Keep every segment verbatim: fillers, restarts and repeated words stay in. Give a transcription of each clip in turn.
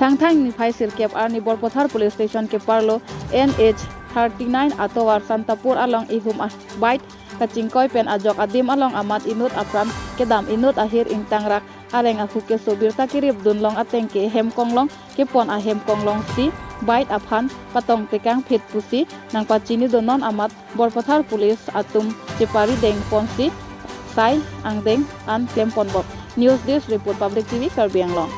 Thangthang niphai sirkep arni Borpathar Police Station keparlo N H thirty-nine atovar Santapur along ihum a-bike kachingkoi pen ajok adim along amat inut apran kedam inut ahir ingtangrak areng ahu keso birta kerip dunlong ateng ke hem konglong kepon ahem konglongsi bike aphan patong tekang phit pusi nangpachini donon amat Borpathar Police atum chepari dengponsi sai angdeng an klempon bom. News Desk Report, Public T V Karbi Anglong.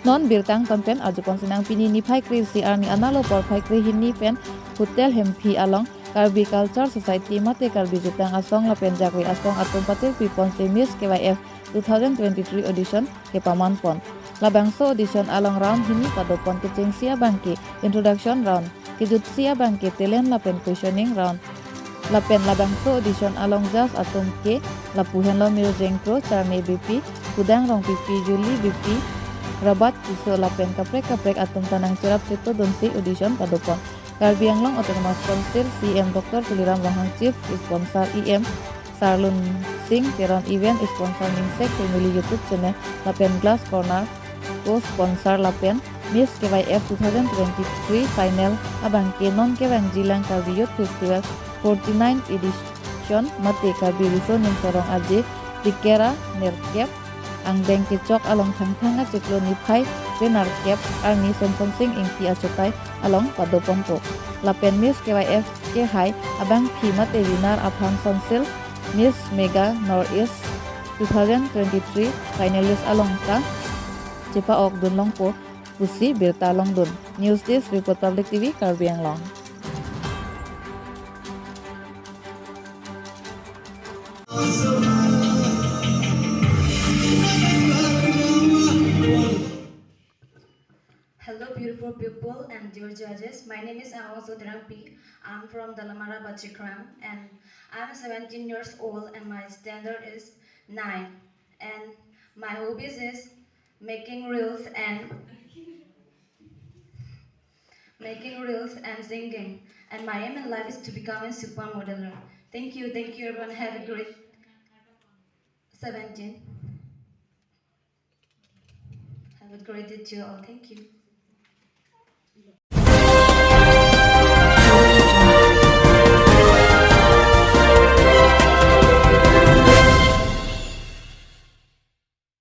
Non birta angton pen arjuponsinang, pini niphai kre-isi arni analo porphai krehini pen Hotel Hemphi along Karbi Culture Society mate Karbi Jutang Asong lapen Jakve Asong atum patirpiponsi Miss K Y F two thousand twenty-three audition kepamanpon. Labangso audition along round hini padopon, kechengsi abangke introduction round, kejutsi abangke talent lapen questioning round. Lapen labangso audition along judge atum ke lapu henlo Mirjeng Kro, Charme Beypi, Kudang Rongpipi, Julie Beypi, Rabat Tisso lapen kaprek kaprek atum ta nangcherap chetodunsi audition padopon. Karbi Anglong Autonomous Council C E M Doctor Tuliram Ronghang, Chief Sponsor E M Sarlun Singh Teron, event sponsor Mingsek Family YouTube channel lapen Glass Corner co-sponsor lapen Miss K Y F two thousand twenty-three final abangke non kevangjilang Karbi Youth Festival forty-ninth edition mate Karbi Riso Nimso Rong Aje Dikera nerkep angdeng kechok along Thangthang achiklo niphai penarkep arni Semsonsing Ingti achotai along padoponpo. Lapen Miss K Y F kehai abangpi mate winner aphan Sonsil Miss Mega North East two thousand twenty-three finalist along ta chepa-ok dunlongpo pusi birta longdun. News Desk Report, Public T V Karbi Anglong. Hello, beautiful people and dear judges. My name is Angong Sodrangpi. I'm from Dalamara Bachikrang, and I'm seventeen years old, and my standard is nine. And my hobbies is making reels and making reels and singing. And my aim in life is to become a supermodeler. Thank you, thank you, everyone. Have a great seventeen. Have a great day to you all. Thank you.